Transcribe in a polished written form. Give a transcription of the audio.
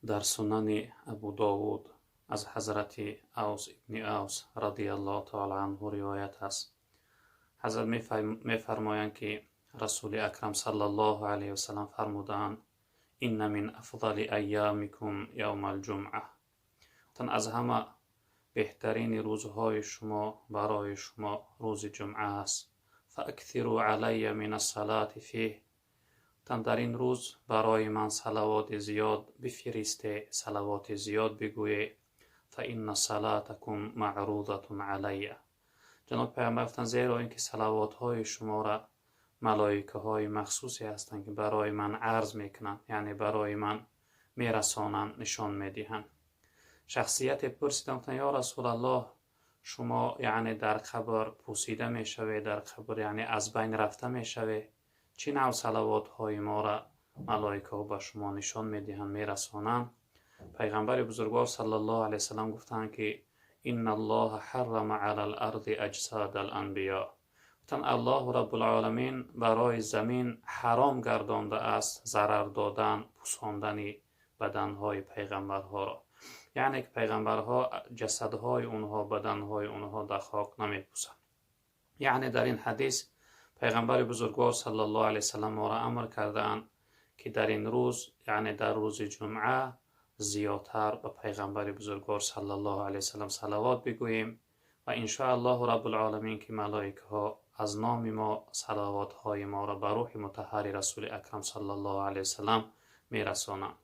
Дар Сунани Абу Довуд аз ҳазрати Авс ибни Авс радиаллоҳу таала анҳу ривоят аст. Ҳазрат мефармоянд, ки Расули Акрам саллаллоҳу алайҳи васаллам фармудаанд: «Инна мин афзали айёмикум явмал ҷумъа». Аз ҳама беҳтарини рӯзҳои шумо барои шумо рӯзи ҷумъа аст. «Фааксиру алайя мин ассалати фиҳ». Дар ин рӯз барои ман салавоти зиёд бифиристе, салавоти зиёд бигӯе. «Фа инна салатакум маърузатун алайя». Ҷаноби Пайғамбар гуфтанд, зеро ин ки салавотҳои шуморо малоикаҳои махсусе ҳастанд, ки барои ман арз мекунанд, яъне барои ман мерасонанд, нишон медиҳанд. Шахсияте пурсидам, гуфтанд: «Ё Расулаллоҳ, шумо яъне дар қабр пӯсида мешавед, дар қабр яъне аз байн рафта мешавед, чӣ навъ салавотҳои моро малоикаҳо ба шумо нишон медиҳанд, мерасонанд?» Пайғамбари бузургвор саллаллоҳу алайҳи васаллам гуфтанд, ки «Инналлоҳа ҳаррама алал арзи аҷсадал анбиё». Гуфтанд, Аллоҳу Раббулоламин барои замин ҳаром гардондааст зарар додан, пӯсондани баданҳои пайғамбарҳоро, яъне ки пайғамбарҳо ҷасадҳои онҳо, баданҳои онҳо дар хок намепӯсанд. Яъне дар ин ҳадис Пайғамбари бузургвор саллаллоҳу алайҳи васаллам моро амр кардаанд, ки дар ин рӯз, яъне дар рӯзи ҷумъа, зиёдтар ба Пайғамбари бузургвор саллаллоҳу алайҳи васаллам салавот бигӯем ва иншоаллоҳу Раббулоламин, ки малоикаҳо аз номи мо салавотҳои моро ба рӯҳи мутаҳҳари Расули Акрам саллаллоҳу алайҳи васаллам мерасонанд.